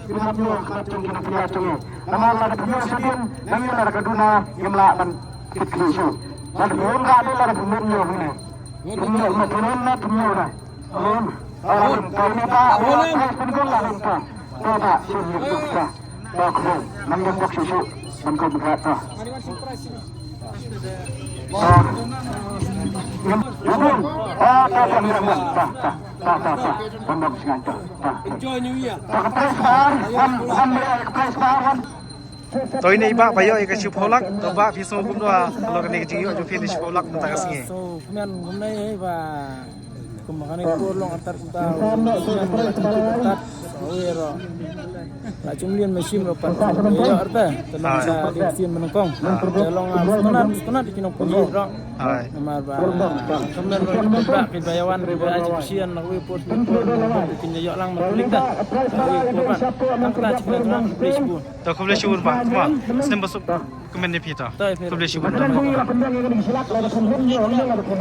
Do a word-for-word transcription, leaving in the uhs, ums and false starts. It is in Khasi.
Ki hap ïoh khmat jong ki na pynïar jong ngi. Namar lada pynïar sha dien, nang ïoh lada ka duna ngim lah ban kit khlieh shuh. Lada pynïar ka dien lada pynïar ïoh hangne. Pynïar ma pynïar na pynïar na. Alon. Alon. Kau ni ba. Alon. Kau pun kau lah alon kau. Kau ba shin ïoh shuh sha. Kau kau. Nang ïoh bok shuh shuh. Nang kau berat kau. Enjoy New Year. To ine i bah ba ïoh ïa ka shiphew lak, to bah phi sngew kumno halor kane ka jingïoh jong phi ne shiphew lak mynta ka sngi. So, kmen kumne ba Kumba kane ka por long artat kumta, kumba kane ka por long artat, awi ro. La chum lien machine ro pat, yo arta, tenang sa di sien menengkong. Te long a stunat, stunat di kinong puli ro. Hai. Namar ba, kemen ro ba, ki bayawan, ki bayawan, ki sian, awi por, ki por, ki yo lang ma kulik ta. Awi por pat, tang kata chikna tang, please bu. To khublei shibun bah. Kumba, snem basuk kemen ne phi to. Khublei shibun.